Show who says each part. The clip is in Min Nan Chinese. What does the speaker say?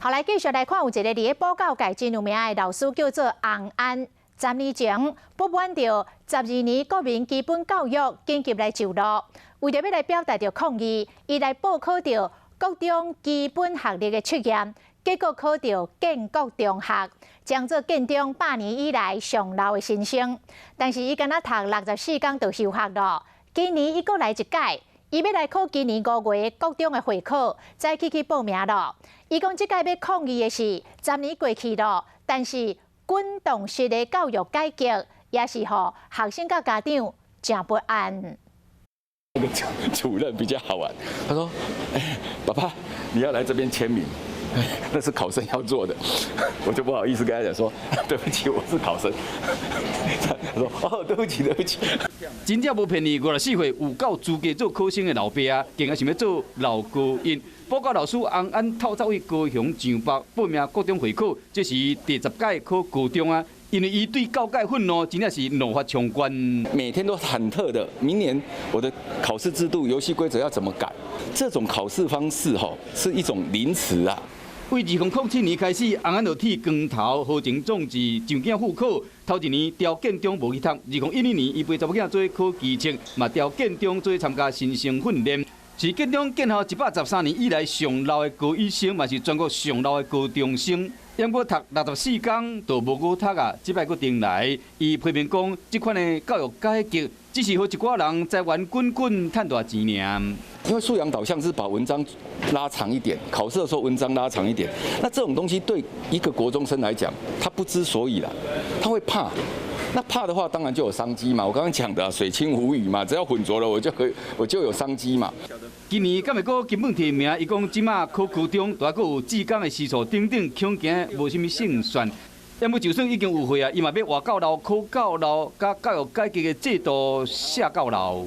Speaker 1: 好，來繼續來看，有一个佇咧補教界真有名的老師叫做洪安。10年前不滿著12年國民基本教育緊急來上路，為著欲來表達著抗議，伊來報考著國中基本學歷的測驗，結果考著建國中學，將做建中100年以來上老的新生。但是伊敢若讀64工就休學囉。今年伊閣來一改，伊欲來考今年5月國中的會考，早起去報名囉。伊講這擺欲抗議的是十年過去囉，但是滾動式的教育改革也是予學生佮家長誠不安。
Speaker 2: 那個主任比較好玩，他說：“欸，爸爸，你要來這邊簽名，那是考生要做的。”我就不好意思跟他講說：“對不起，我是考生。”他說：“哦，對不起，對不起。”
Speaker 3: 真正無騙你，54歲有夠資格做考生的老爸，竟然想欲做老高一。補教老師洪安透早佇高雄上北報名國中會考，這是第10屆考高中啊。因為伊對教界憤怒，真正是怒髮衝冠。
Speaker 2: 每天都忐忑的，明年我的考試制度、遊戲規則要怎麼改？這種考試方式，吼，是一種凌遲啊！
Speaker 3: 對2007年開始，洪安就剃光頭，豪情壯志上京赴考。頭一年調建中無去讀，2011年伊陪查某囝做考基測，嘛調建中做參加新生訓練。是建中建校113年以來上老的高一生，嘛是全國上老的高中生。毋過讀64工就無閣讀啊！這擺閣轉來，伊批評講，這款的教育改革只是予一寡人財源滾滾趁大錢爾。
Speaker 2: 因為素養導向是把文章拉長一點，考試的時候文章拉長一點。那這種東西對一個國中生來講，他不知所以然，他會怕。那怕的話，當然就有商機嘛。我剛剛講的水清無魚嘛，只要混濁了，我就可以，我就有商機嘛。
Speaker 3: 今年敢會閣金本提名？伊講這馬考高中，都還閣有志工的時數等等，恐驚無啥物勝算。毋過就算已經有歲啊，伊嘛欲活到老，考到老，佮教育改革的制度寫到老。